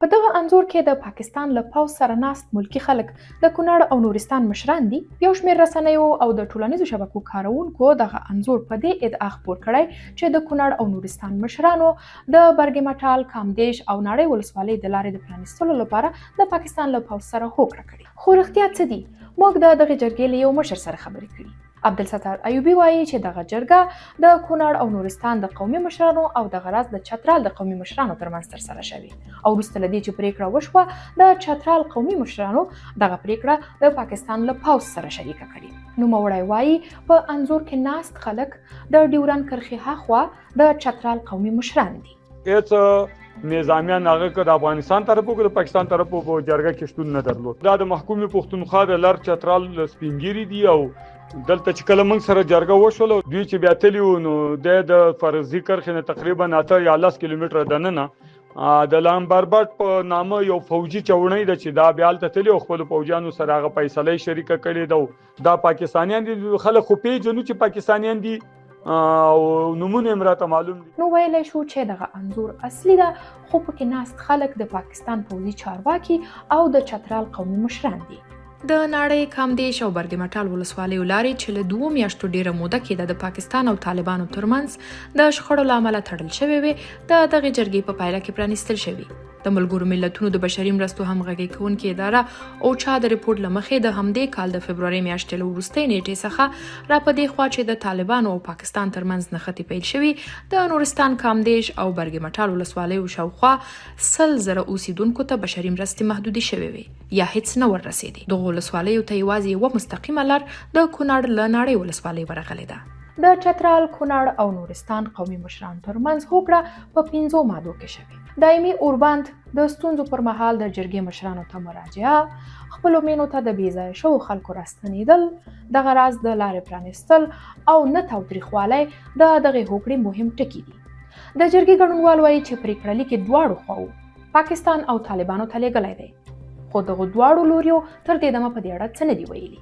په دغه انځور کې د پاکستان له پوځ سره ناست ملکي خلک د کونړ او نورستان مشران دي. یو شمېر رسنیو او د ټولنیزو شبکو کاروونکو دغه انځور په دې ادعا خپور کړی چې د کونړ او نورستان مشرانو د برګې مټال، کامدیش او ناړۍ ولسوالۍ د لارې د پرانیستلو لپاره د پاکستان له پوځ سره هوکړه کړې. خو رښتیا څه دي؟ موږ د دغې جرګې له یو مشر سره خبرې کړي. عبدالستار ایوبي وایي چې دغه جرګه د کونړ او نورستان د قومي مشرانو او دغه راز د چترال د قومي مشرانو ترمنځ ترسره شوې او وروسته له دې چې پرېکړه وشوه، د چترال قومي مشرانو دغه پرېکړه د پاکستان له پوځ سره شریکه کړې. نوموړی وایي په انځور کې ناست خلک د ډیورند کرښې هاخوا د چترال قومي مشران دي. هیڅ نظامیان، هغه که د افغانستان طرف او که د پاکستان طرف، په جرګه کې شتون نه درلود. دا د محکومې پښتونخوا د لر چترال سپینګیري دي او دلته چې کله موږ سره جرګه وشول، دوی چې بیا تللی وو، نو د فرضي کرښې نه تقریبا 8 یا 10 کیلومتره دننه د لامبربټ په نامه یو فوجي چوڼۍ ده چې دا بیا هلته تللی او خپلو فوجیانو سره هغه فیصله یې شریکه کړې ده. دا پاکستانیان دي، خلک خو پېژنو چې پاکستانیان دي او نومونه یې راته معلوم دي. نو ویلی شو چې دغه انځور اصلي ده، خو پکې ناست خلک د پاکستان پوځي چارواکي او د چترال قومي مشران دي. د ناړۍ، کامدیش او برګې مټال ولسوالیو لارې چې له 2 میاشتو ډیره موده کېده د پاکستان او طالبانو ترمنځ د شخړو له امله تړل شوې وې، د دغې جرګې په پایله کې پرانیستل شوې. د ملګرو ملتونو د بشري مرستو همغږي کوونکې اداره اوچا د رپورټ له مخې، د همدې کال د فبرورۍ میاشتې له وروستۍ نیټې څخه را په دې خوا چې د طالبانو او پاکستان ترمنځ نښتې پیل شوې، د نورستان کامدیش او برګې مټال ولسوالیو شاوخوا 100,000 اوسیدونکو ته بشري مرستې محدودې شوې وې یا هیڅ نه ور رسېدې. دغو ولسوالیو ته یوازې یوه مستقیمه لار د کونړ له ناړۍ ولسوالۍ ورغلې ده. د چترال، کونړ او نورستان قومي مشرانو ترمنځ هوکړه په پنځو مادو کې شوې: دایمي اوربند، د ستونزو پر مهال د جرګې مشرانو ته مراجعه، خپلو مینو ته د بې ځایه شوو خلکو راستنېدل، دغه راز د لارې پرانیستل او نه تاوتریخوالی د دغې هوکړې مهم ټکي دي. د جرګې ګډونوال وایي چې پرېکړه لیک یې دواړو خواوو، پاکستان او طالبانو ته لېږلی دی، خو دغو دواړو لوریو تر دې دمه په دې اړه څه نه دي ویلي.